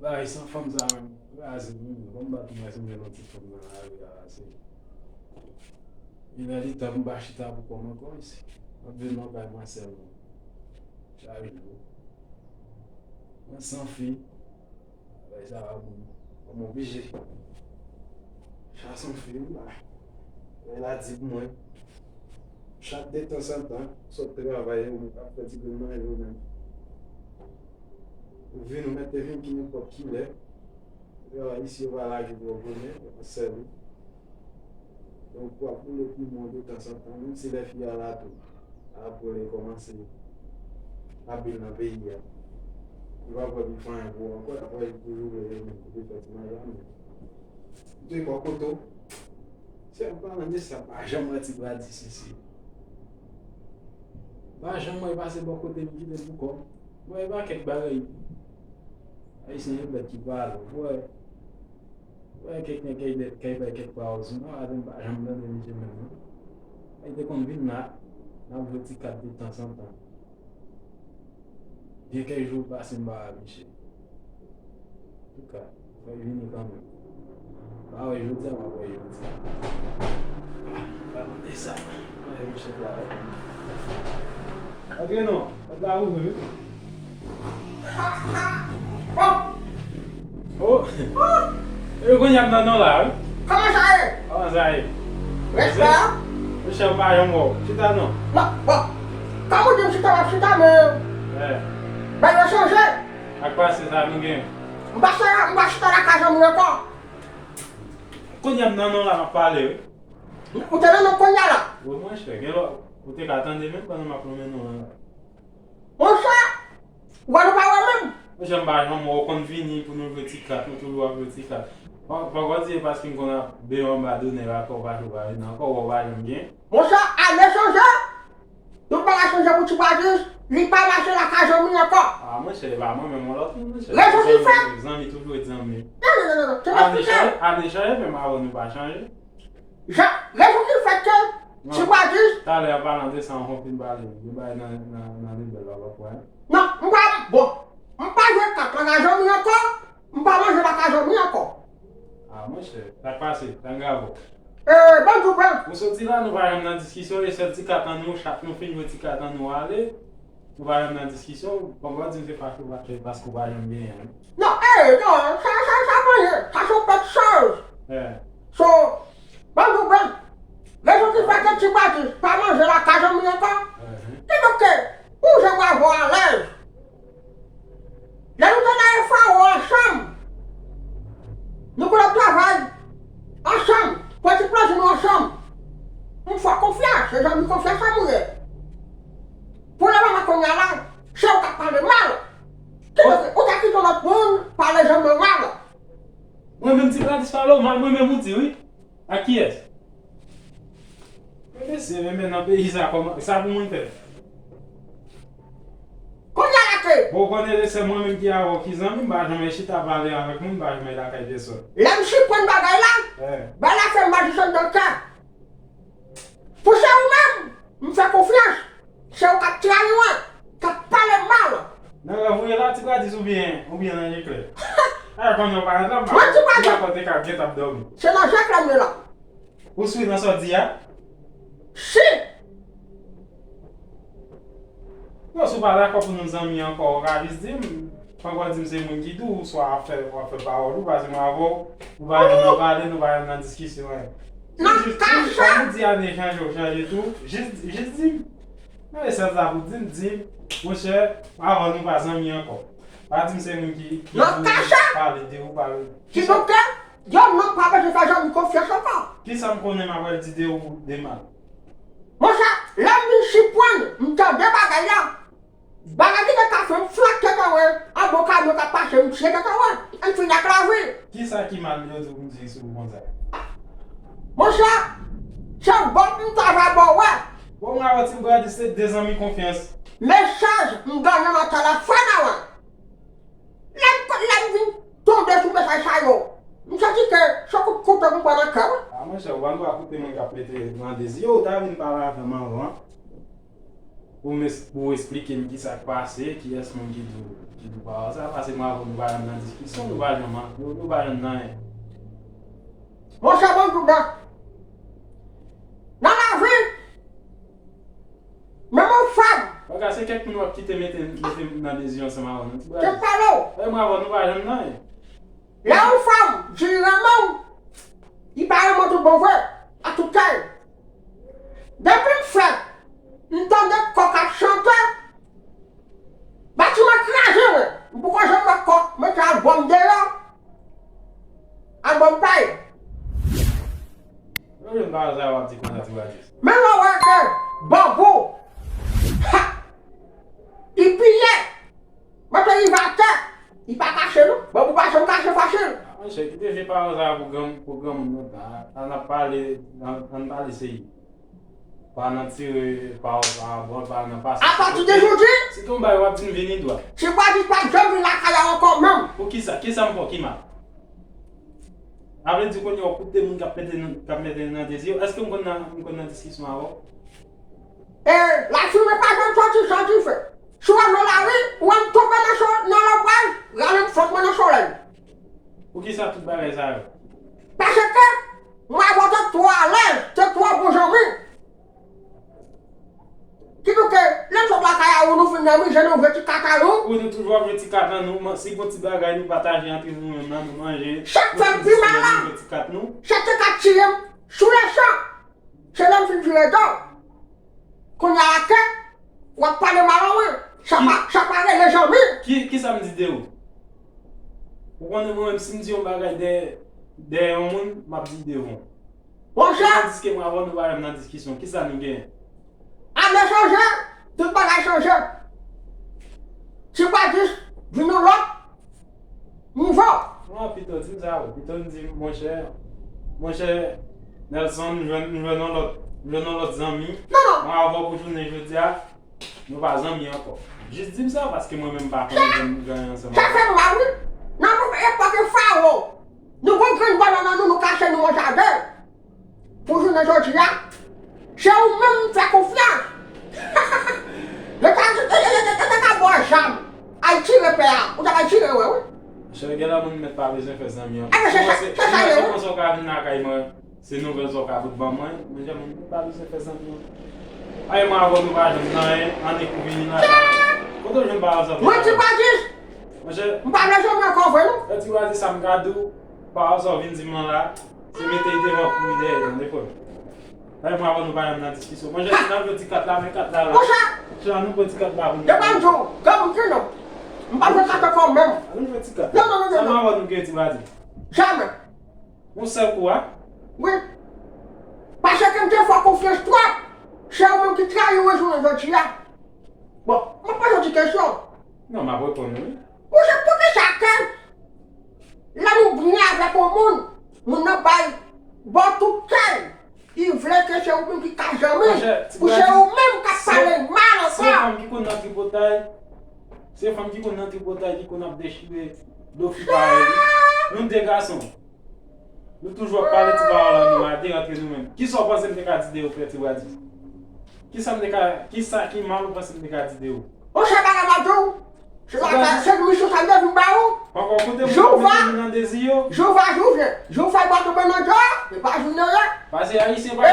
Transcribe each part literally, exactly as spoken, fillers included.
Bagay san fanm sa menm, kraze m wi. Kòm m pa tou mwen sonje nan ti fanm nan lari a, se. Li nan li tan pou m pa chita pou kò m ankò isi. M ap vin nan kay mwen sèlman. Chak jou. Mwen san fi. Bagay sa a bon. Bon, m oblije. Chase yon fi wi la. Bagay la di pou mwen. Chak detansantan, sot travay ou ap fè ti grenn manje ou menm. Ou vin, ou mèt te vin ki nenpòt ki lè. Travay isi yo pa lage pou w konnen, sèl ou. Donk, w ap boule plimon detansantan, menm si lè fi a la tou. Apre li kòmanse abil nan peyi a. Li pa pral vin fè anyen pou ou ankò, apre li toujou vle vin pou li fè ti manje a, men. Ou te kòkoto. Se an palan de sa, pa janm wè ti Gladys isi. Pa janm wè l pase bò kote m kite l pou kò m. Bon, e pa kèk bagay. Ayisyen yo bèt ki pale. Ou wè, ou wè kèk nèg kay bay kèk pawòl sou mwen, atè m pa janm tande misye menm non. Li te konn vin la, n ap jwe ti kat detansantan. Gen kèk jou pase m pa wè misye. Antouka, fòk vini kanmenm. M pa wè jodi a, m ap wè jodi a. Ah, pa mande sa. Mwen, misye la. Antre non, pòt la ouvri wi. Oh! E kounye a m nan non la wi. Kòman sa ye? Kòman sa ye? Respè a? Monchè, m pa janm wè w. Chita non. Non, bon. Kòm ou di m chita, m ap chita, men. Bagay yo chanje. Ak pase sa nou gen. M pa chita, m pa chita lakay zanmi ankò. Kounye a m nan non la m ap pale wi. Ou te nan non kounye a la? Wi monchè, gen lè ou te ka tande menm pandan m ap nonmen non an la. Monchè, ou wè nou pa wè menm? Monchè, m pa janm wè w konn vini pou nou jwe ti kat, nou toujou ap jwe ti kat. Poko di e paske m konn ap beny anba done la, kò w pa cho pa vini ankò, wè w pa janm gen. Monchè, ane chanje. Tout bagay chanje pou Ti Bradis, li pa mache lakay zanmi ankò. Ah, monchè, e pa mwen menm, yon lòt moun, monchè. Rezon ki fè. Zanmi toujou ret zanmi. Non, non, non, non, non. Ane chanje, ane chanje, menm avan nou pa chanje. Jan, rezon ki fè ke Ti Bradis. Talè, an palan de sa, an konn fin pale, nou bay nan, nan, nan nivèl la, w ap wè. Non, m pa, bon, m pa jwe kat lakay zanmi ankò. M pa manje lakay zanmi ankò. Ah, monchè, sa k pase? Sa n grave? Eh, ban m di w, ban. Ou soti la, nou pa janm nan diskisyon, e sèl ti kat an nou, chak nou fin jwe ti kat an nou ale, nou pa janm nan diskisyon, poko di m se fache w pa fè paske w pa janm genyen. Non, eh, non, sa, sa, sa pa anyen, sa se yon pèt choz. Eh. So, ban m di w, ban. Rezon ki fè ke Ti Bradis pa manje lakay zanmi ankò, eh, se paske ou jan bravo alèz. Lè nou te nan F A O ansanm, nou konn ap travay ansanm, pran ti plezi nou ansanm. M fè w konfyans, se zanmi konfyans an m ye. Pou le moman kounye a la, se ou k ap pale mal. Kidonk, ou ta kite yon lòt moun pale zanmi w mal. Mwen menm Ti Bradis pale w mal, mwen menm ou di wi. Ak kiyès? Men mesye, men, men nan peyi sa, kòman, sa pou moun fè? Kounye a la ke. Bon, ou konnen se mwen menm ki avè w ki zanmi, m pa janm chita pale avèk moun, m pa janm lakay pèsòn. Lè m siprann bagay la, eh, bagay la fè m pa jis anndan kè. Pou se ou menm, m fè konfyans. Se ou k ap trayi mwen, k ap pale m mal. Nan rèv ou ye la, Ti Bradis oubyen, oubyen nan je klè? A, konnen w parèt la, m pa, m pa kwè w te ka gentan ap dòmi. Se nan je klè m ye la. Ou si nan sa w di a? Si. Bon, si w pa dakò pou nou zanmi ankò, ou ka jis di m. Poko di m se moun ki di w, oswa w ap fè, w ap fè pawòl ou, paske mwen avè w, nou pa janm nan pale, nou pa janm nan diskisyon, en. Nan jis di m, kòm ou di ane chanje, ou chanje tou, jis, jis di m. Mwen, e sèl sa pou di m, di m, monchè, avan nou pa zanmi ankò. Pa di m se moun ki, ki di w pale de ou, pale. Kidonk, yon nonm pa bezwen fè zanmi konfyans ankò. Kisa m konnen m ap al di de ou de mal? Monchè, lè m vin siprann, m tande bagay la. Bagay ki te ka fè m flanke kò mwen, an bon kamyon k ap pase, m tcheke kò mwen, m fini ak lavi. Kisa ki mal yo di w pou m di sou ou konsa? Monchè, se bò m ta va ba w wè. Bon, mwen avè Ti Bradis se de zanmi konfyans. Mesaj m genyen nan telefòn an wè. Lè m, lè m vin tonbe sou mesaj sa yo, m santi ke se kout kouto m pran nan kè mwen. A, monchè, ou pa dwa koute moun k ap mete nan dezi yo, ou ta vin pale avè m anvan. pou m es- pou w esplike m kisa k pase, kiyès moun ki di w ki di w pawòl sa, paske mwen avè w nou pa janm nan diskisyon, nou pa janm an- nou, nou pa janm nan anyen. Monchè, ban m tout dan. Nan lavi, menm yon fanm. Bagay se kèk moun w ap kite mete mete m nan dezi ansanm avè w, non, ti bagay. Kèk pale w. Mwen avè w nou pa janm nan anyen. Lè yon fanm di li renmen w, li pa renmen w tout bon vre, ak tout kè l. Depi m fèt, m tande kòk ap chante. Batiman kraze, wi. M poko janm wè kòk mete albòm deyò. Albòm pa l. Mwen menm pa sa w ap di konsa ti Bradis. Men lè w wè ke Bambou, ha! Li piye. Mwen te rive atè, li pa kache non. Bambou pa janm kache fasil. Monchè, kite vye pawòl sa a pou gran pou granmoun nan. An n ap pale, an n pale serye. Pa nan tire pawòl pa bòl, pa nan pase. Apati de jodi, si gen yon bagay w ap di m vini dwat. Ti Bradis p ap janm vin lakay la ankò menm. Poukisa? Kisa m fè w ki mal? Sa vle di kounye a w koute moun k ap mete nou k ap mete nou nan dezi yo? Èske m konn nan m konn nan diskisyon avè w? E lafimen pa janm sòti san dife. Si w wè m nan lari, ou wè m tonbe nan cho nan lanpwèl, rale m fwòt mwen nan solèy. Poukisa tout bagay sa yo? Paske mwen avè w te twò alèz, te twò bon zanmi. Kidonk, lè m sot lakay a ou, nou fin nan mize, nou jwe ti kat a nou. Wi, nou toujou ap jwe ti kat an nou, si gon ti bagay nou pataje antre nou menm nan, nou manje. Sa k fè m pi mal la, se ti kat tiye m sou lesan. Se lè m fin vire do. Kounye a ke w ap pale mal an mwen. Sa pa, sa pa rele zanmi. Ki, kisa m di de ou? Ou konnen mwen menm, si m di yon bagay dèyè, dèyè yon moun, m ap di l devan w. Monchè. Tandiske mwen avè w nou pa menm nan diskisyon. Kisa nou genyen? Ane chanje, tout bagay chanje. Ti Bradis vin yon lòt nivo. Non, pito, di m sa, wi. Pito n di m, monchè, monchè Nelson, m jwenn, m jwenn yon lòt, m jwenn yon lòt zanmi. Non, non. Mwen avè w pou jounen jodi a, nou pa zanmi ankò. Jis di m sa, paske mwen menm m pa konnen jan m gen ansanm avè w. Sa fè m mal, wi. Nan epòk Fawo, nou gon grenn bannann nan nou, nou kache nou nan jaden. Pou jounen jodi a, se ou menm m fè konfyans. Yo ta, yo, yo, yo, yo, yo ta ka ba w zam, al tire pè a, ou ta pral tire, wi, wi. Chè, gen lè moun mèt pa bezwen fè zanmi ankò. Kòman sa, kòman sa w ka vin lakay mwen, se nouvèl sa w ka pote ban mwen, men chè, moun mèt pa bezwen fè zanmi ankò. Ay, mwen avè w nou pa janm nan anyen, annik ou vini lakay mwen. Kote w jwenn pawòl sa? Mwen di pa jis. Monchè. M pa vle zanmi ankò vre, non. Lè ti Bradis sa m ka di w, pawòl sa w vin di m lan la, se mete l devan kouri dèyè, tande frè m. Dayè mwen avè w nou pa janm nan diskisyon. Monchè, si n ap jwe ti kat la, men kat la la. Monchè. Monchè, ann nou pran ti kat la pou nou. Yo pa m di w, granmoun ki non. M pa jwe kat ankò menm. Ann nou jwe ti kat. Non, non, non, non. Sa mwen avè w nou gen ti Bradis. Jamè. Yon sèl kou a. Wi. Paske m te fè w konfyans twòp. Se ou menm ki trayi mwen jounen jodi a. Bon, m ap poze w ti kesyon. Non, m ap reponn ou wi. Monchè, poukisa ke lè nou byen avèk yon moun, moun nan bay ba w tout kè l, li vle ke se ou menm ki ka janm li, pou se ou menm k ap pale l mal ankò. Se fanm ki konn nan tripotay, se fanm ki konn nan tripotay, ki konn ap dechire do fi parèy li. Nou de gason. Nou toujou ap pale ti pawòl an nou a de antre nou menm. Kisa w panse m te ka di de ou frè ti Bradis? Kisa m te ka, kisa ki mal ou panse m te ka di de ou? Monchè bagay m ap di w, se misyon sa m te vin ba ou. Papa w koute m, ou mete m nan dezi yo. Jou va jou vyen, jou fè bwa tonbe nan djò, e pa jou neye. Paske ayisyen pa,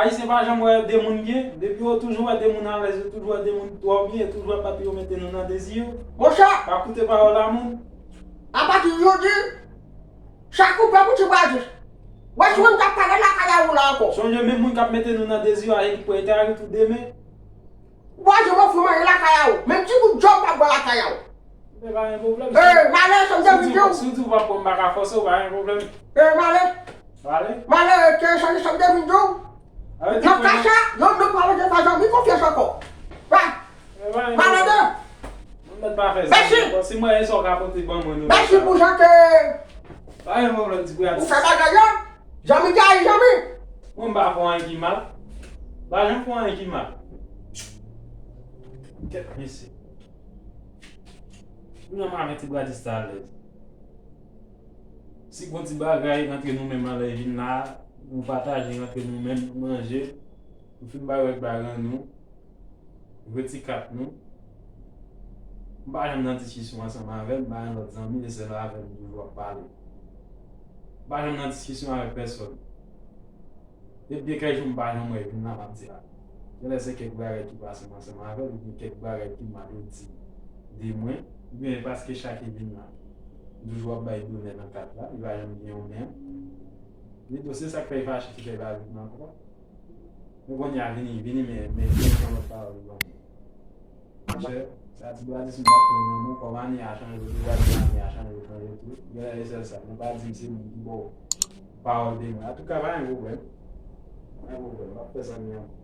ayisyen pa janm wè de moun byen, depi yo toujou wè de moun alèz, yo toujou wè de moun twò byen, yo toujou ap ap yo mete nou nan dezi yo. Monchè. Pa koute pawòl a moun. Apati de jodi, Sa koupe pou ti Bradis. Wè si ou menm k ap pale lakay a ou la ankò. Sonje menm moun k ap mete nou nan dezi a, e ki pwè te aret ou demen. Bradis mwen fou manje lakay a ou. Menm ti gout djòb pa bwè lakay a ou. Men pa gen pwoblèm. Ee, malere sa m te vin di w. Si w di w p ap pran m pa ka fòse w, pa gen pwoblèm. Ee, malere. Malere. Malere ke sa m te vin di w. Nan ka sa, yon nonm pa mete pa zanmi konfyans ankò. Wè. Malere. Mwen mèt pa fè zanmi ankò. Si mwen e sa w ka pote ban mwen nou. Mèsi pou jan ke. Pa gen pwoblèm ti Bradis. Ou fè bagay yo. Zanmi ki rayi zanmi. Mwen m pa fè w anyen ki mal. Pa janm fè w anyen ki mal. Kèt mesye. Mwen menm avè ti Bradis sa alèz. Si gon ti bagay antre nou menm anlè vin la, nou pataje antre nou menm, nou manje, nou fin bay wèk bagay nou. Jwe ti kat nou. M pa janm nan diskisyon ansanm avè l, m pa yon lòt zanmi, e se la avè l m toujou ap pale. M pa janm nan diskisyon avèk pèsòn. Depi de kèk jou m pa janm wè vin la, m ap di la. Genlè se kèk bagay ki pase m ansanm avè l, oubyen kèk bagay ki mal yo di de mwen, oubyen paske chak e vin la. M toujou ap bay donè nan kat la, li pa janm gen yon men. Li tou se sa k fè l fache ki fè l pa vin ankò. Men kounye a vini, vini, men, men, men yon lòt pawòl li ban mwen. Monchè, sa ti bwa di si m pa pran nan mwen, kòm ane a chanje, tou bwa di ane a chanje, chanje tou. Genlè e sèl sa, men pa di m se moun ki ba w pawòl de mwen. Antouka, pa gen pwoblèm. Pa gen pwoblèm, m ap fè zanmi ankò.